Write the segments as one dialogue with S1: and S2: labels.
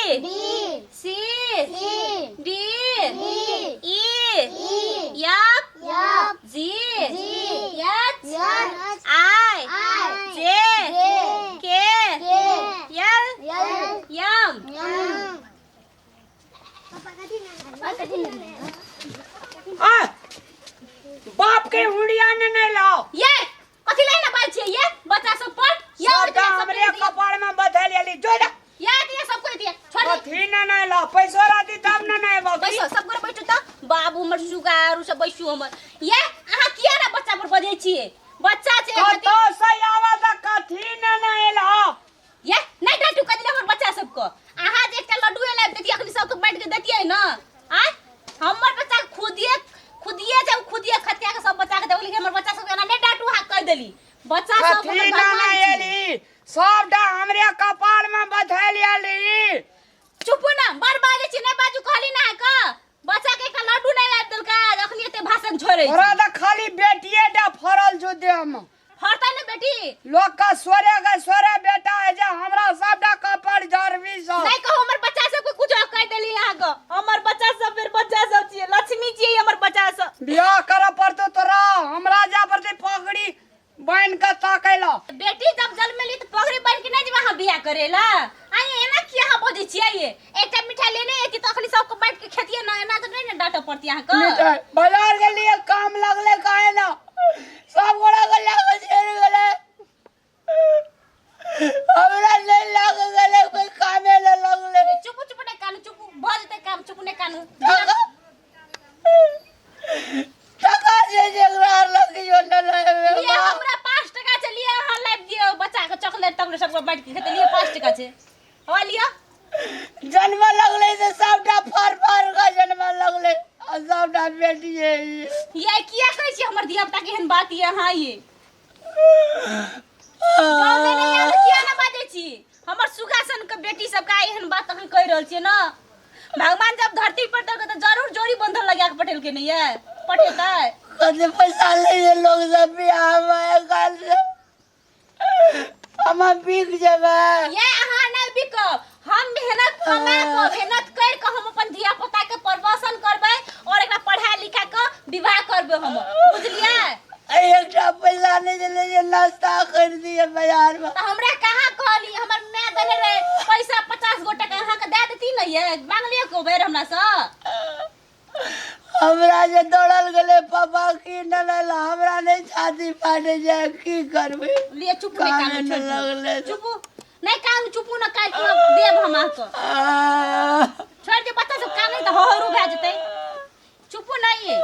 S1: B
S2: C
S1: C
S2: D
S1: D
S2: E
S1: E
S2: F
S1: F
S2: G
S1: G
S2: H
S1: H
S2: I
S1: I
S2: J
S1: J
S2: K
S1: K
S2: L
S1: L
S2: M
S1: M
S3: आ बाप के हुंडिया ने नहीं लाओ।
S2: ये कथी ले ना बाल छियै ये बच्चा सब पर ये और
S3: सबटा
S2: सब
S3: हमरे कपार में बधल एली जो जा।
S2: ये दिया सबको दिया छोड़ दे।
S3: कथी ने नहीं लाओ, पैसो रहती तब ने नहीं बाबू।
S2: बैसो, सब गोरे बैठू त बाबू हमर सुगार सब बैसू हमर। ये अहाँ किया ना बच्चा पर बजै छियै? बच्चा छै एक रति-
S3: कतौ से आवा त कथी ने नहीं लाओ।
S2: ये नहीं डांटू कथी हमर बच्चा सबको। अहाँ जे एकटा लड्डू लाबि देतियै अखनी सबके बाँटि के देतियै न आँय, हमर बच्चा खुदिए खुदिए जब खुदिए खतिया के सब बच्चा के देबै, लेकिन हमर बच्चा सबके एना नहीं डांटू अहाँ कहि देली। बच्चा सब
S3: कथी
S2: हमर
S3: ने
S2: भगवान
S3: नहीं
S2: छी।
S3: एली, सबटा हमरे कपार में बधल एली।
S2: चुप ना, बड़ बाजै छी, नहि बाजू कहली ना अहाँके। बच्चा के एकटा लड्डू नहि लाबि देलकै, अखनी एते भाषण छोड़ै छी।
S3: तोरा तऽ खाली बेटिए टा फड़ल छौ देह में।
S2: फड़तै ने बेटी।
S3: लोक के सोरे के सोरे बेटा है जे हमरा सबटा कपार झरबी सब।
S2: नहीं कहू हमर बच्चा सबके कुछ कहि देली अहाँके। हमर बच्चा सब फेर बच्चा सब छियै, लक्ष्मी छियै हमर बच्चा सब।
S3: बियाह करऽ पड़तौ तोरा, हमरा जा पड़तै पगड़ी बान्हि कऽ ताकै लए।
S2: बेटी जब जन्मेली तऽ पगड़ी बान्हि के नहि जेबै अहाँ बियाह करै लए? आइ एना किया अहाँ बजै छियै ये? एकटा मिठाई लेने एती तऽ अखनी सबके बाँटि के खेतियै ने, एना तऽ नहि ने डाँटऽ पड़तै अहाँके।
S3: मिठाई बाजार गेलियै काम लगलै काहे ना, सब गोरा के लए कऽ चलि गेलै, हमरा नहि लए कऽ गेलै, कोइ कामे नहि लगलै।
S2: चुप चुप नहि कानू, चुप भऽ जेतै काम, चुप नहि कानू।
S3: टका जे जेकरा लगियो न लेबे।
S2: लिए हमरा 5 टका छै, लिए अहाँ लाबि दियौ बच्चा के चॉकलेट तॉकलेट सबके बाँटि के खेतै। लिए 5 टका छै, हवा लिअ।
S3: जन्म लगलै से सबटा फर फर के जन्म लगलै आ सबटा बेटिए।
S2: ये किया कहै छी हमर धिया पुता के एहन बात? ये अहाँ ये जौ देने यहाँ किया ना बाजै छी? हमर सुगा सन के बेटी सब का एहन बात अहाँ कहि रहल छियै न? भगवान जब धरती पर देलकै तऽ जरूर जोड़ी बंधन लगा के पठेलकै ने, ये पठेतै।
S3: कते पैसा लैए लोग सब बियाह में, काल से हम बिक जेबै।
S2: ये अहाँ नहि बिकब। हम मेहनत कमा कऽ, मेहनत करि कऽ हम अपन धिया पुता के प्रमोशन करबै और एकरा पढ़ा लिखा कऽ विवाह करबै हम, बुझलियै?
S3: एकटा पैसा नहि देले जे नाश्ता कर दिए बाजार में।
S2: तऽ हमरा कहाँ कहली? हमर माय देने रहे पैसा 50 गो टका, अहाँके दए देती ने? ये मांगलियै को बेर हमरा सँ?
S3: हमरा जे दौड़ल गेलै पापा की नहि, हमरा नहि छाती फाटे जाय, की करबै?
S2: लिए चुप, नहि
S3: काने
S2: कानू,
S3: नहि
S2: छोड़ि दियौ।
S3: लगलै।
S2: चुपू, नहि कानू, चुपू ने, काटि कऽ देब हम अहाँके।
S3: आह,
S2: छोड़ि दियौ, बच्चा सब कानै तऽ हहरू भए जेतै। चुपू नहीं।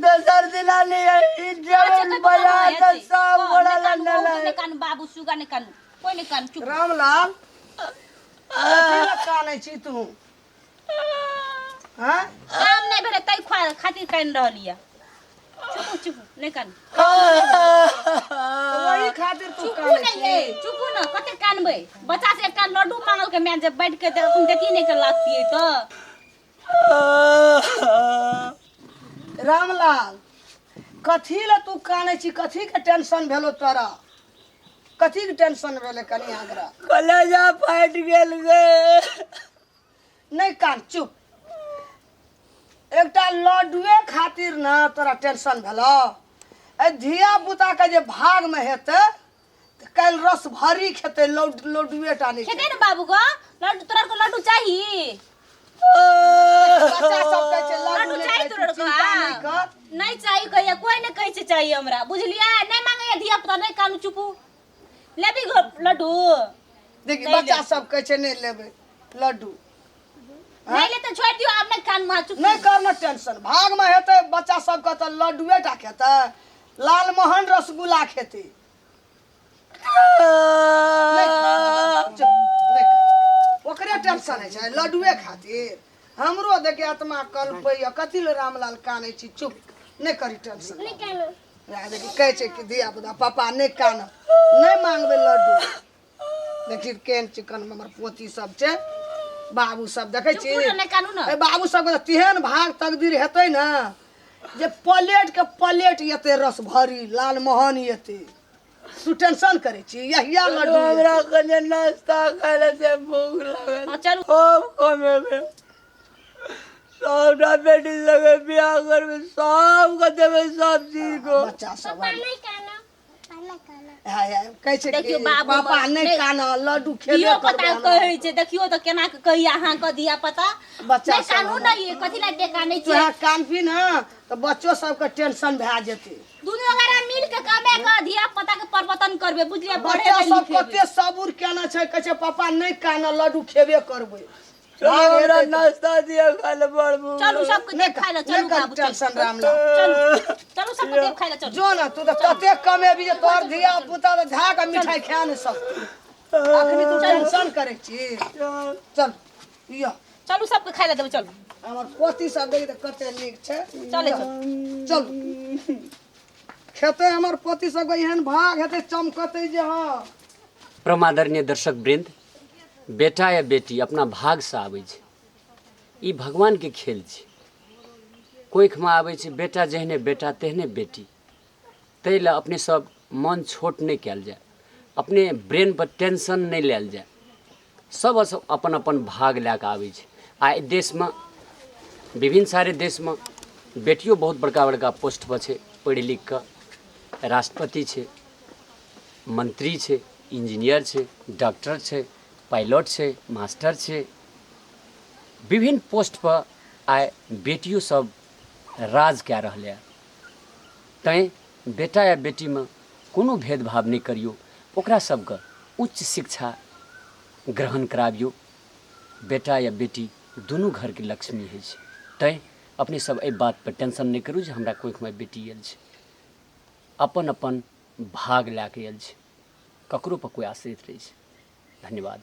S3: दोसर दिना नहीं जवन बाजार तऽ सब गोड़ा लंडल।
S2: नहीं कानू बाबू, सुगा नहीं कानू, कोई नहीं कानू, चुप।
S4: रामलाल, कथी लए कानै छी तू? हाँ?
S2: काम नहीं भेलै तै खुआ खातिर कानि रहल यऽ। चुपू चुपू, नहीं कानू।
S4: वही खातिर तू
S2: चुपू
S4: कानै
S2: नहीं
S4: छी?
S2: ये चुपू न, कते कानबै? बच्चा से एकटा लड्डू मांगल के मैं जब बैठ के अखन देती नहीं के लागतियै तऽ।
S4: रामलाल, कथी लए तू कानै छी? कथी के टेंशन भेलो तोरा? कथी के टेंशन भेलै कनि आगरा?
S3: कलेजा फाटि गेल गे।
S4: नहि कान, चुप। एकटा लड्डुए खातिर ने तोरा टेंशन भेलो? एहि धिया पुताके जे भागमे हेतै तऽ काल्हि रस भरी खेतै, लड्डुए टा नहि।
S2: खेतै ने बाबू को लड्डू? तोरा को लड्डू चाही?
S4: बच्चा सब कहै छै लड्डू
S2: लड्डू
S4: नहि
S2: चाही
S4: चाही, तू
S2: तोरा को?
S4: चिंता नहि कर।
S2: नहीं चाही कहिया, कोई नहीं कहै छै चाहिए हमरा, बुझलियै? नहीं मांगैया धिया पुता, नहीं कानू, चुपू। लेबी घो लड्डू?
S4: देखी,
S2: नहि
S4: बच्चा
S2: लेबै।
S4: सब कहै छै नहि लेबै लड्डू।
S2: नहीं ले तऽ छोड़ि दियौ आब, नहीं कानू अहाँ, चुप।
S4: नहि करना टेंशन, भागमे हेतै बच्चा सबके तऽ लड्डुए टा खेतै? लालमोहन रसगुल्ला खेतै। नहि चुप, नहि कर। ओकरे टेंशन होइ छै लड्डुए खातिर। हमरो देखे आत्मा कलपैया। कथी ले रामलाल कानै छी? चुप, नहि करी टेंशन। देखी, कहै छै कि धिया पुता पापा नहि कानब, नहि मांगबै लड्डू। देखी केहन चिकन हमर पोती सब छै, बाबू सब देखै छी।
S2: चुप नहि कानू ने।
S4: ए बाबू सबके तऽ तेहन भाग तकदीर हेतै ने जे प्लेट के प्लेट एतै रस भरी लालमोहन एतै। तू टेंशन करै छी यहिया लड्डू
S3: हमरा कने नाश्ता खाय ले से भूख लागल
S2: हाँ, चलू
S3: खूब कमेबै सबटा बेटी संगे बियाह करबै सबके देबै सब चीज को
S4: बच्चा सब
S1: पापा नहीं काना पापा नहीं काना
S4: हाय हाय कहै छै
S2: देखियौ
S4: कि
S2: बाबू
S4: पापा
S2: हमर-
S4: नहि
S2: नहि।
S4: कान लड्डू खेबे
S2: धियो
S4: करबै
S2: पता
S4: हमरा।
S2: कहै छै देखियौ तऽ केना के कहिया अहाँ के धिया पता
S4: बच्चा
S2: नहि
S4: सब
S2: कानू
S4: हमरा।
S2: नहि कथी लए कानै
S4: तू
S2: छियै
S4: यहाँ कानबी ने तऽ बच्चो सबके टेंशन भए जेतै
S2: दुनू गोरा मिल के कमे के धिया पुता के परिवर्तन करबे बुझलिए
S4: बच्चा
S2: पढ़ेबे
S4: सब
S2: लिखेबे
S4: कते सबूर केने छै कहै छै पापा नहि कान लड्डू खेबे करबै
S3: चलो हमरा नाश्ता दिअ खाय ले बड़ भूख
S2: चलू सबके
S4: नहि
S2: देब खाय ले
S4: नहि
S2: चलू
S4: कर
S2: बाबू चलू
S4: टेंशन रामलाल
S2: चलू चलू सबके देब खाय ले चलू
S4: जो ने तू तऽ कते कमेबी जे तोहर धिया पुता तऽ धए कऽ मिठाइ खा नहि सकतै अखनी तू टेंशन करै छी
S3: लागल।
S4: चल यह
S2: चलू सबके खाय ले देबै चलू
S4: हमर पोती सब देखी तऽ कते नीक छै
S2: चलै
S4: चल खेतै हमर पोती सबके एहन भाग हेतै चमकतै जे हँ
S5: परमादरणीय दर्शक वृन्द बेटा या बेटी अपना भागसँ आबै छै ई भगवानके खेल छै कोखिमे आबै छै बेटा जेहने बेटा तेहने बेटी ताहि लए अपने सब मन छोट नहि कयल जाय अपने ब्रेनपर टेंशन नहि लेल जाय सब अपन अपन भाग लए कऽ आबै छै आ एहि देशमे विभिन्न सारे देशमे बेटियो बहुत बड़का बड़का पोस्टपर छै पढ़ि लिखि कऽ राष्ट्रपति छै मंत्री छै इंजीनियर छै डॉक्टर छै पायलट छै मास्टर छै विभिन्न पोस्टपर आइ बेटियो सब राज कए रहलै तैँ बेटा या बेटीमे कोनो भेदभाव नहि करियौ ओकरा सबके उच्च शिक्षा ग्रहण कराबियौ बेटा या बेटी दुनू घरके लक्ष्मी होइ छै तैँ अपने सब एहि बातपर टेंशन नहि करू जे हमरा कोखिमे बेटी आयल छै अपन अपन भाग लए कऽ आयल छै ककरोपर कोइ आश्रित रहै छै धन्यवाद।